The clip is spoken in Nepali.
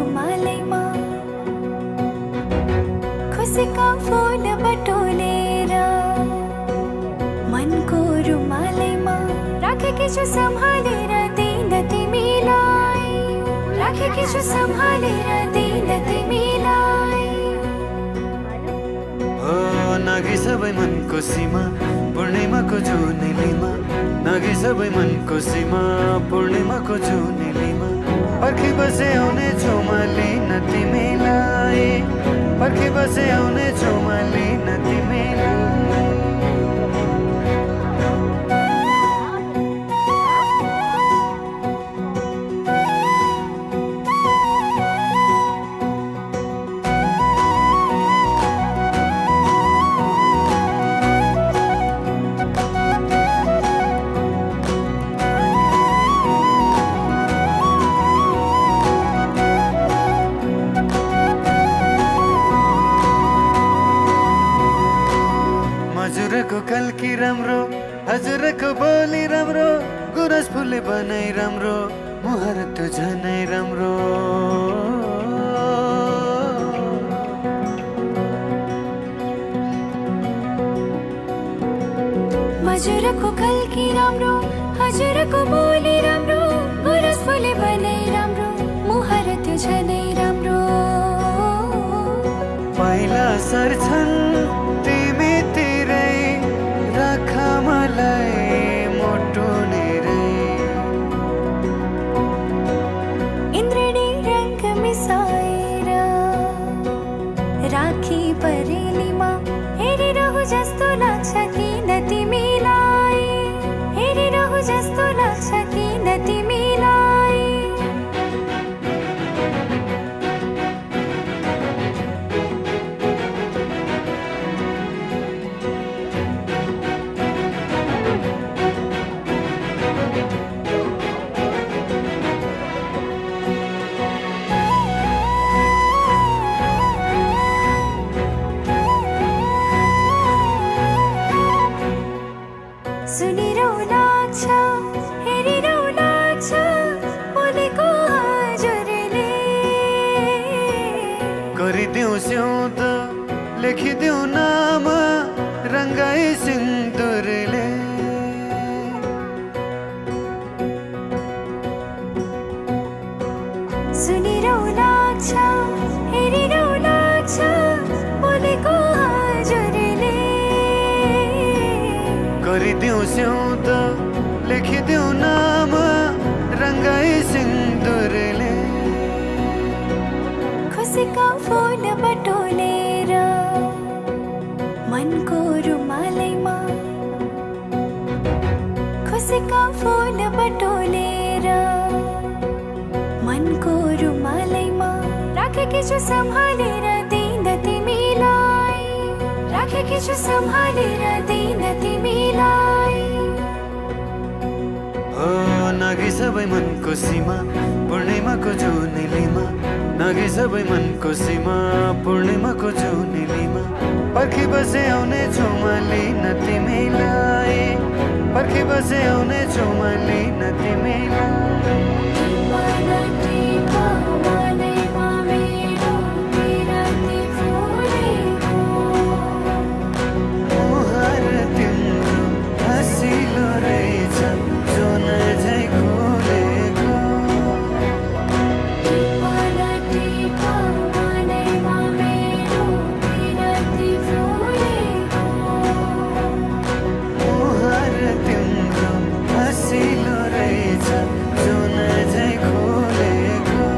रुमालैमा खुसीका फूल बटोलेर मनको रुमालैमा राखेकी छु सम्हालेर दिन तिमीलाई, राखेकी छु सम्हालेर दिन तिमीलाई। हो नागी सबै मनको सीमा पूर्णिमाको जुनेलीमा, नागी सबै मनको सीमा पूर्णिमाको जुनेलीमा पर्खी बसे आउने छु म लिन तिमीलाई, पर्खी बसे आउने छु म लिन तिमीलाई। हजुरको कल्की राम्रो, हजुरको बोली राम्रो, गुरस फुले बनाइ राम्रो, मुहार त झनै राम्रो। हजुरको कल्की राम्रो, हजुरको बोली राम्रो, गुरस फुले बनाइ राम्रो, मुहार त्यो झनै राम्रो। पहिला सर्छन् तिमीतिरै राख मलाई मोटुनेरै, इन्द्रणी रंग मिसाएर राखी परेलीमा हेरिरहु जस्तो लाग्छ किन तिमीलाई, हेरिरहु जस्तो लाग्छ किन तिमीलाई। सुनिरहु लाग्छ, हेरिरहु लाग्छ बोलेको हजुरले, गरिदेऊ स्याउँद लेखिदेऊ नाम रङ्गाई सिन्दुरले। सुनिरहु लाग्छ, हेरिरहु लाग्छ बोलेको हजुरले, गरिदेऊ स्याउँद लेखिदेऊ नाम रङ्गाई सिन्दुरले। खुसीका फूल बटोलेर मनको रुमालैमा, खुसीका फूल बटोलेर मनको रुमालैमा राखेकी छु सम्हालेर दिन तिमीलाई, राखेकी छु सम्हालेर दिन तिमीलाई। हो नागी सबै मनको सीमा पूर्णिमाको जुनेलीमा, नागी सबै मनको सीमा पूर्णिमाको जुनेलीमा पर्खी बसे आउने छु म लिन तिमीलाई, पर्खी बसे आउने छु म लिन तिमीलाई। मुहार तिम्रो हँसिलो रहेछ जुन झै खोलेको, मुहार तिम्रो हँसिलो रहेछ जुन झै खोलेको।